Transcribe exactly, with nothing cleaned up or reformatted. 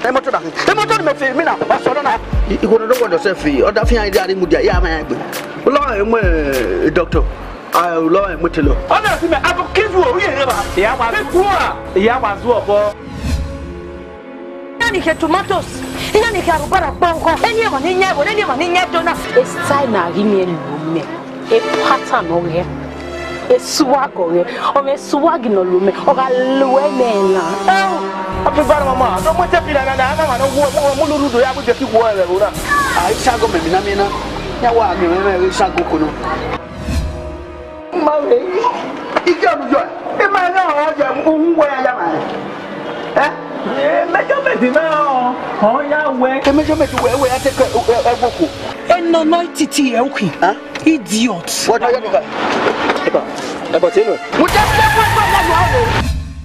Imoto da khin. Imoto ni mẹ fi mina, wa sọrọ na. Igho ne ọ do wọdọ sẹ fi, ọ da fi iran ida rre mudia, ya ma iran egbe. Ulọ ẹmwẹ doctor, ulọ ẹmwẹ telo. Ọ na si mẹ, I go kill you, u ye rre ba. Iya wa zu, iya wa zu ọbọ. Iran ni khe tomatoes, iran ni khe arubara kpọnkọn, eni emwa ni yan ẹvbo, eni emwa ni yan ẹdona. Style na ghi miẹn lu mẹ, pattern ọ ghẹ, swag ọ ghẹ, ọ mwẹ swag ne ọ lu mẹ, ọ gha lu ẹmwẹ na. Ẹo, a fi ba mama, do mu te fi na na na, a mama no wo, mu mu lulu do ya bu je ki wo ẹvbo na. A isago mẹ mina mina, ya wa ghe mwẹ isago ko nọ. Ma vbe. Ike ọnu yọ, ẹ ma na ọ ya, u hu wẹ ya ma. Eh? Eh, measurement mẹ ọ, ọ ya wẹ. Ke measurement wẹ, wẹ ya te ke ẹgboko. Enọ nọ ititi ẹ ukhi. Huh? Idiot. What are you doing? Eba, eba, tell me. Mu jẹ, mu jẹ,